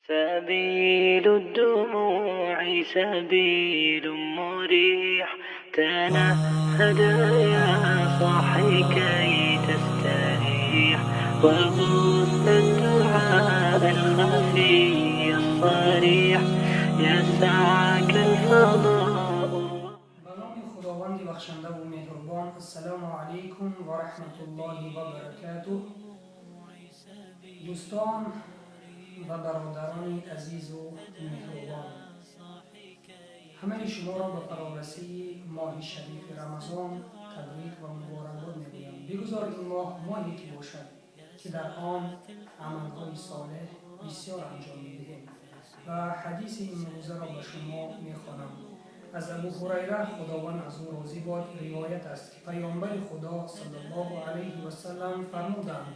سبيل الدموع سبيل مريح، تنهد يا صاحي كي تستريح، وبث الدعاء الخفي الصريح، يسعك الفضاء. Ба номи Худованди бахшандаву меҳрубон. Ассалому алайкум ва раҳматуллоҳи ва баракатуҳ. Дӯстон ва бародарони азизу меҳрубон, ҳамаи шуморо ба фарорасии моҳи шарифи Рамазон табрик ва муборакбод мегӯям. Бигузор ин моҳ моҳе ки бошад, ки дар он амалҳои солеҳ бисёр анҷом медиҳем. Ва ҳадиси имрӯзаро ба шумо мехонам. Аз Абу Ҳурайра, Худованд аз ӯ розӣ бод, ривоят аст, ки Паёмбари Худо саллаллоҳу алайҳи васалам фармуданд: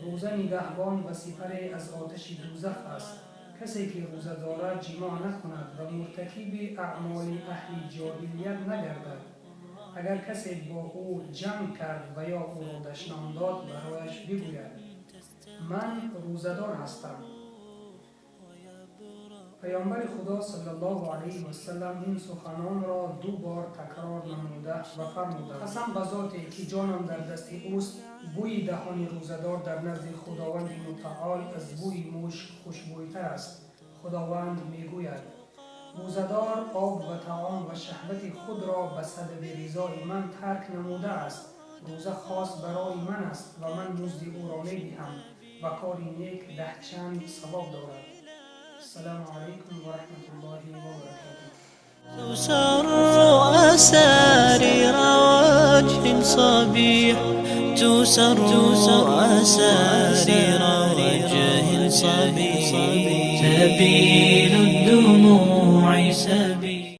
«Рӯза нигаҳбон ва сипаре аз оташи дӯзах аст. Касе ки рӯза дорад, ҷимоъ накунад ва муртакиби аъмоли аҳли ҷоҳилият нагардад. Агар касе бо ӯ ҷанг кард ва ё ӯро дашном дод, барояш бигӯяд: ман рӯзадор ҳастам.» Паёмбари Худо саллаллоҳу алайҳи васалам ин суханонро ду бор такрор намуда ва фармуданд: «Қасам ба зоте ки ҷонам дар дасти ӯст, бӯи даҳони рӯзадор дар назди Худованди Мутаол аз бӯи мушк хушбӯйтар аст. Худованд мегӯяд: рӯзадор об ва таом ва шаҳвати худро ба сабаби ризои ман тарк намудааст. Рӯза хос барои ман аст ва ман музди ӯро медиҳам ва кори нек 10 чанд савоб дорад.» Ассалому алайкум ва раҳматуллоҳи ва баракатуҳ. تسر أسارير وجه صبيح، تسر أسارير وجه صبيح، سبيل الدموع سبيل